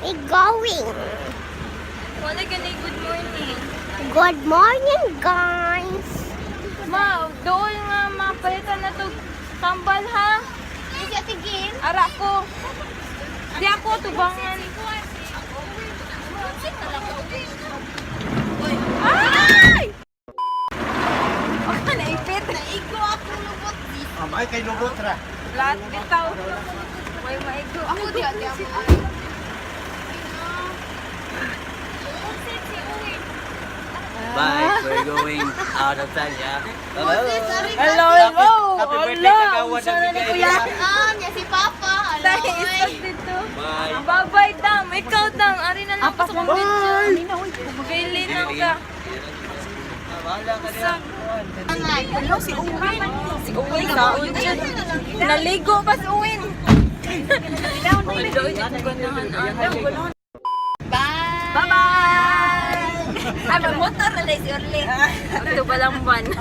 We going. Wala ka na, good morning. Good morning, guys. Ma, dool nga mapalitan na to tambal ha. Si Ate Gin. Ara ko. Di ako tubangan. Ay! Oh, naipit. Naigo ako lubot. Amay kay lubot ra. Lahat bitaw. May maigo. Ako di ate ako. Bye. We're going out of town, yeah? Bye-bye. Hello, hello. Happy birthday, Kagawad ng bigay. Ah, niya si Papa. Tayo isa dito. Bye. Bye-bye, Dam. Ikaw, Dam. Ari na lang ako sa video. Kailinaw ka. Bahala ka na. Hello, si Owen. Si Owen, kaon dyan. Naligo pa si Owen. Hello, di ko ganahan. Ano? Bye. Bye-bye! Ay, magmotor na lang si Orly. Ito palang ban. Uy,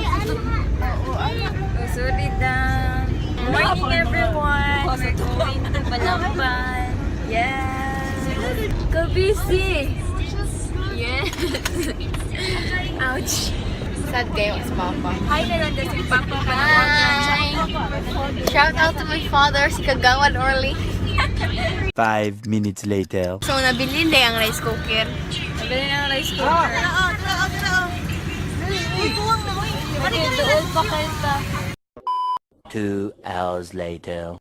ano nga? Oh, sorry, Dam. Morning, everyone. We're going to Balamban. Yes. Kabisi. Yes. Ouch. Sad kayo si Papa. Hi na lang si Papa panawagan. Hi. Shout out to my father, si Kagawad Orly. 5 minutes later. So, nabili na ang rice cooker. Nabili na ang rice cooker. Okay, dool pa kita. 2 hours later.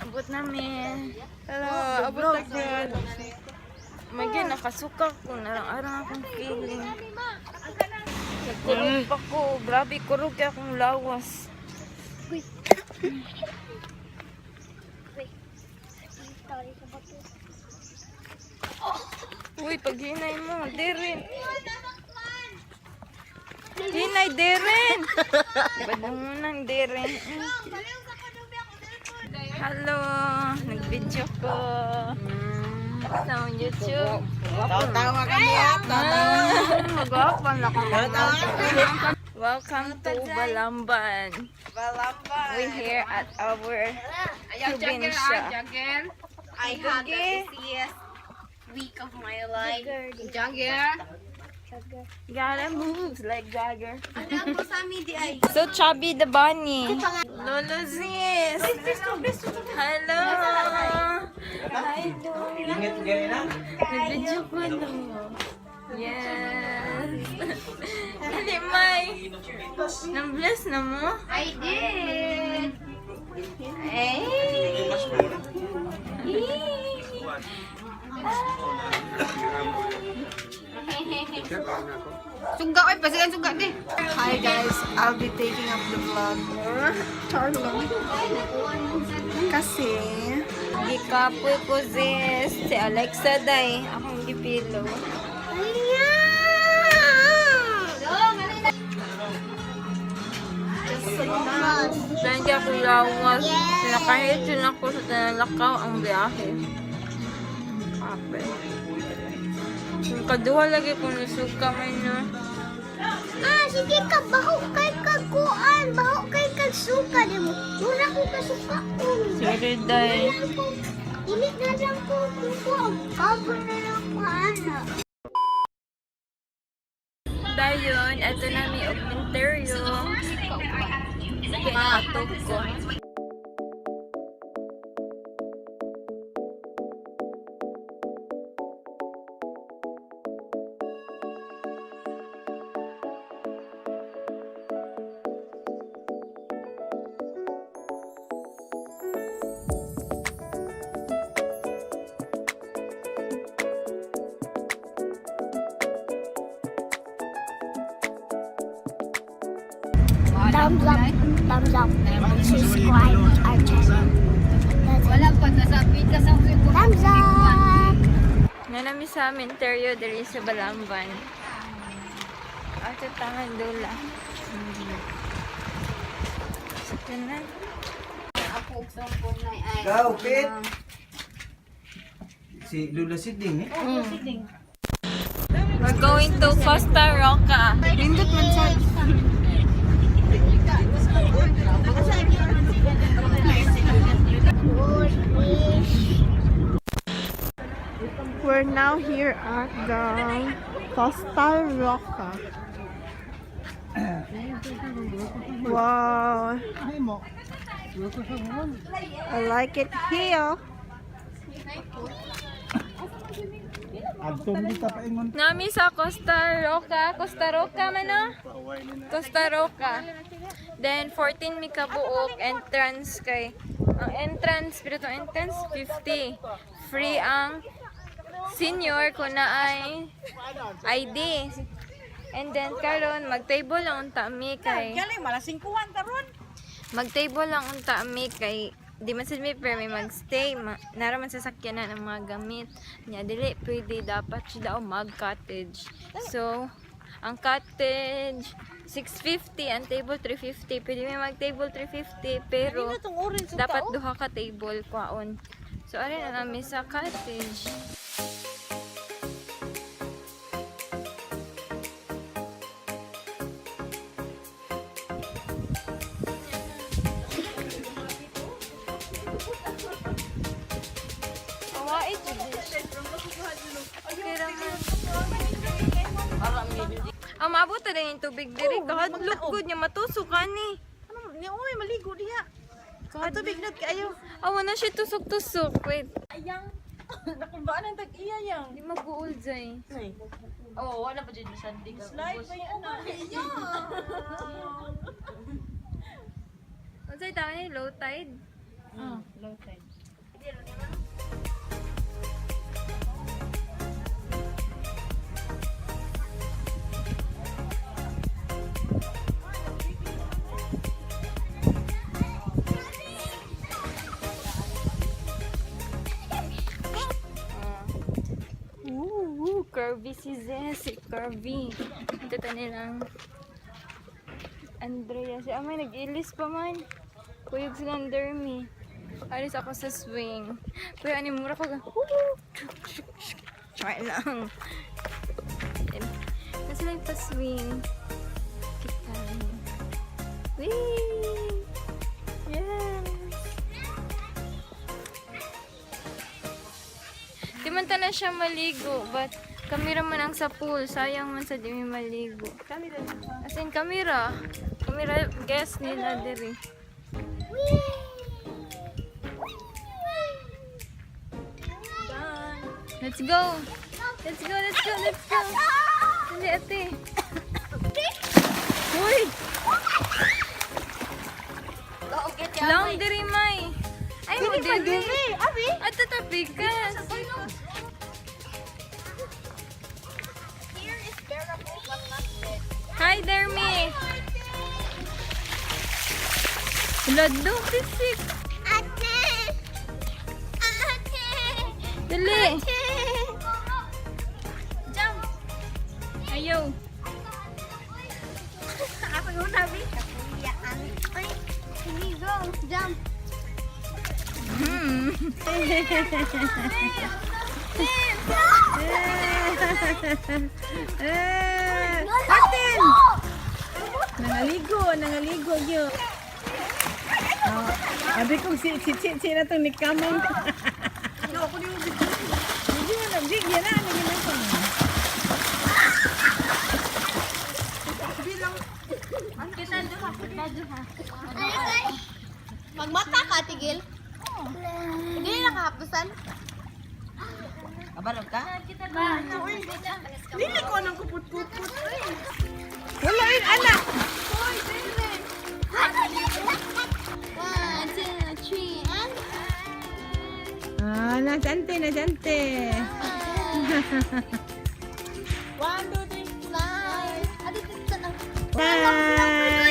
Abot namin. Hello, abot na yun. Magyan, nakasuka ko. Narang-arang akong feeling. Nagkurog pa ko. Grabe, kurog kaya akong lawas. Uy, paghinay mo. Deren. Hinay, Deren. Badangunan, Deren. Hello. Nag-video ko. Sa YouTube. Tawa kami ah. Magwapan na Welcome to Balamban. Balamban. We're here at our probinsya. I had the busiest week of my life. Jagger. Gotta move like Jagger. Ano ako sa mi di ay? So chubby the bunny. Lolo Zis. Hello. Hi, Lolo. Ingat kayo na. Nag-video ko no. Yes. Dali, May. Nang-bless na mo? I did. Hey! Sugga oy, pasigan sugga di. Hi guys, I'll be taking up the vlog. Char lang. Kasi, Gikapoy ko sis. Si Alexa day. Akong gipilo. Thank you akong lawas. Nakahit yun ako sa Tanalakaw ang biyahe. Kape. Yung kaduha lagi kung nasuka man no. Ah, sige ka, baho kay kagkuan, baho kay kagsuka di mo. Mura ko kasuka ko. Sorry day. Dili na lang ko kuko, cover na lang ko ana. Dayon, eto na may augmenterio. Kaya nakatog ko. Thumbs up, thumbs up, and subscribe our channel. Wala pa, nasabi ka sa Thumbs up! Nanami sa Menterio diri sa Balamban. Ato tangan dula. Ito na. Go, Pit! Si Lula Siding eh. We're going to Costa Roca. lindot man sa Good wish. We're now here at the Costa Roca. Wow. I like it here. Nami sa Costa Roca. Costa Roca man no? Costa Roca. Then 14 mi kabuok entrance kay ang entrance pero itong entrance 50. Free ang senior ko na ay ID. And then karon mag-table lang unta mi kay Galing, malasing kuwan taron. Mag-table lang unta mi kay di man sad mi pero may magstay ma, nara man sa sakyanan ang mga gamit niya. Dili pwede, dapat sila o mag cottage. So ang cottage 650, ang table 350. Pwede may mag table 350, pero dapat duha ka table kwaon. So ari na nami sa cottage. Awa, ito. Okay raman. Ang maabot na rin yung tubig diri. Kahadlok gud niya matusok ani. Ano, ni Uy, maligo diha. Ang tubig na kayo. Awa na siya tusok-tusok. Wait. Ayang. Nakulbaan ang tag-iya yang. Di mag-uul dyan. Oo, wala pa dyan masandig. Slide pa yung ano. Iya. Unsay tawag ni low tide? Oh, low tide. Ooh, curvy si Zes. Si curvy. Ito ta nilang Andrea. Si Amay nag-ilis pa man. Kuyog sila ang dermy. Alis ako sa swing. Pero ano, mura ko. Try lang. Nasa lang pa-swing. Kita. Whee! Yes! Di man ta na siya maligo, but kamera man ang sa pool. Sayang man sa di mi maligo. As in, kamera. Kamera guest nila diri. Let's go! Let's go, let's go, let's go! Dali, ate. Uy! Long diri, may. Ay, mo diri. At tatapikas. Hi there, me. Lado, pisik. Ate! Ate! Dali. Ate! Jump! Ayaw. Ako yung nabi. Ay, sige, go. Jump. Eh, Atin! Nangaligo, nangaligo gyud. Oh, abi kong si si si si na tong nikamang. No, ako ni Hindi na nag yan na ano gina ko. Magmata ka, Tigil. Hindi na nakahapusan. Abalog ka? Dili ko nang kuput-kuput. Wala yun, anak. One, two, three, and... Ah, nasante, nasante. One, two, three, nine. Ate, ito na. Bye.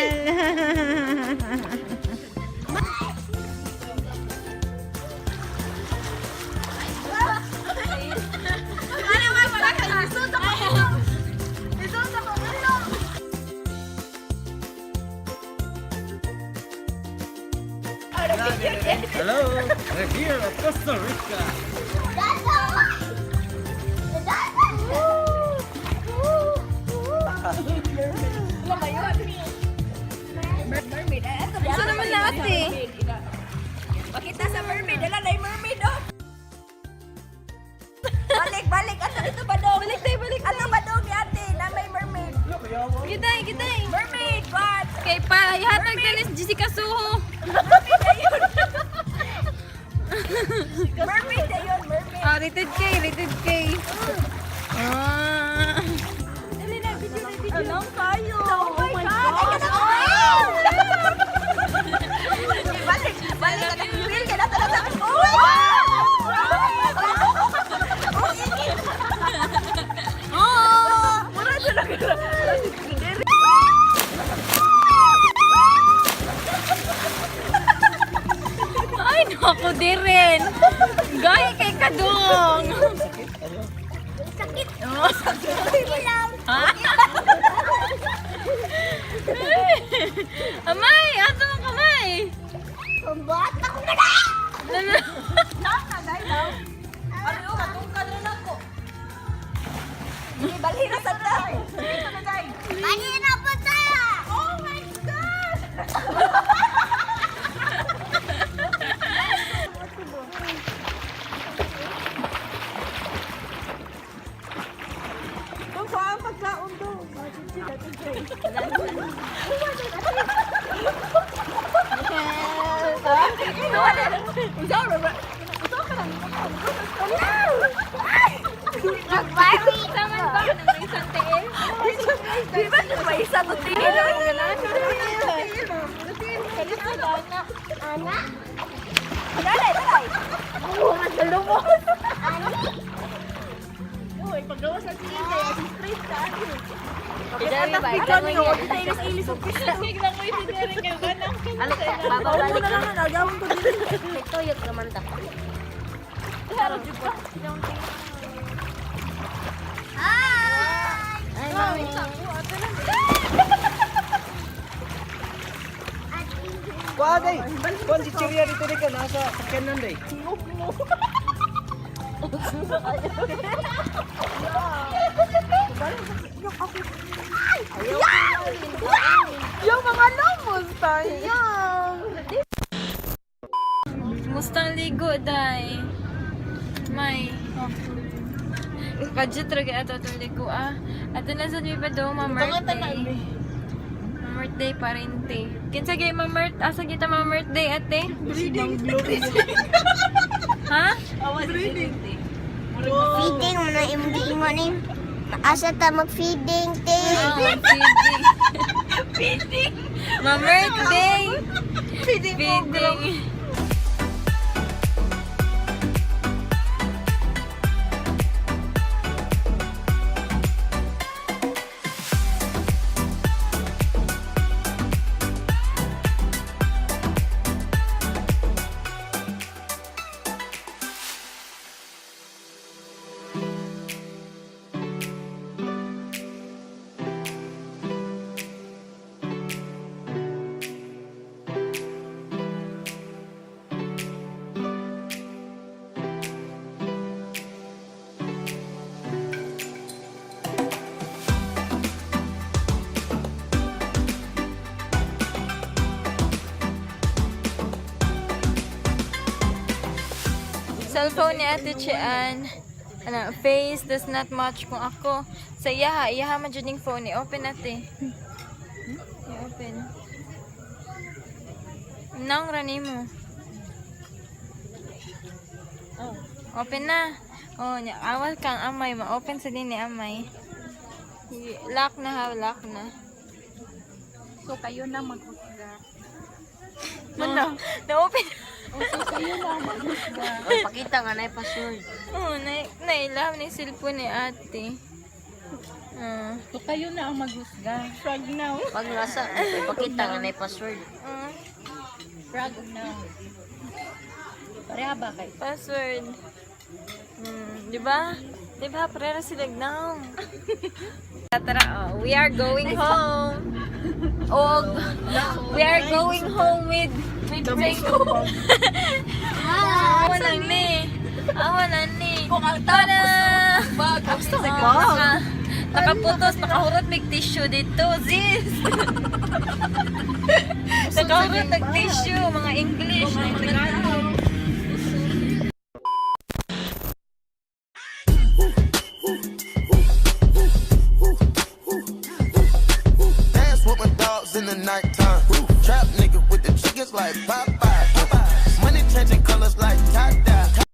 Hello, we're here at Costa Rica. That's the one! That's Gusto naman na ate. Makita sa mermaid. Dala na yung mermaid, oh. Balik, balik. Gitay, gitay. Mermaid, what? Kay pa, ihatag ka ni Jessica Suho. Mermaid ayun, mermaid. Ah, rated K, rated K. Ah. Dali na, video na, video. Alam kayo. Oh my God. Ay, Balik, balik. Real ka na talaga. Oh my God! Oh! Mura talaga. Ay, naku, di rin. Gaya kay Kadong. Sakit. Oh. Sakit lang. Amay, ato ang kamay. Pambuhat ako na na! Lala. Ano, matungkad na lang ko. Balhira sa tay. Dito na tay. Kanina po ta! Oh my God! Kung saan pagkaon do. Nag-Barbie! Taman ba? Nang may isang tiil? Di ba may isa to tingin? Ana? Dalay, dalay. Ani? Uy, paggawas na tingin kaya si straight ka. Anak, niyo, di tayo ilis og pisa. Babalik na lang, nagawon ko din. Tuyok naman ta. Hi! Ay, mami. Kuha day. Kuha si Chiria dito day ka nasa sakyanan day. Yung mga lomos tayo. Kumusta ang ligo, day? May. Budget ra gyud ato atong ligo ah. Ato na sa mi pa do, ma birthday. Ma birthday parente. Kinsa gyud ma birthday? Asa gyud ta ma birthday ate? Ha? Feeding mo na imong giingon ni. Asa ta mag-feeding, te? Oh, feeding. Ma birthday. Feeding. Feeding. Cellphone ni Ate Chian. Ano, face does not match kung ako. Sa iyaha, iyaha man jud ning phone. I-open ate. I-open. Nang rani mo. Open na. Oh, nya awal kang amay, ma-open sa din ni amay. Lock na ha, lock na. So kayo na maghusga. Ano? Na-open. So kayo na maghusga. Oy, pakita nga na password. Oh, na nailaw ni cellphone ni ate. Ah. So kayo na ang maghusga. Frog now. Pag nasa, pakita nga na password. Ah. Frog now. Pareha ba kay? Password. Di ba? Di ba? Parera sila now. Tara, oh, we are going home. Og, we are going home with Jenko. Awa lang ni. Awa lang ni. Tada! Naka, nakaputos, nakahurot may tissue dito, sis. Nakahurot ng tissue, mga English. Mga Tagalog.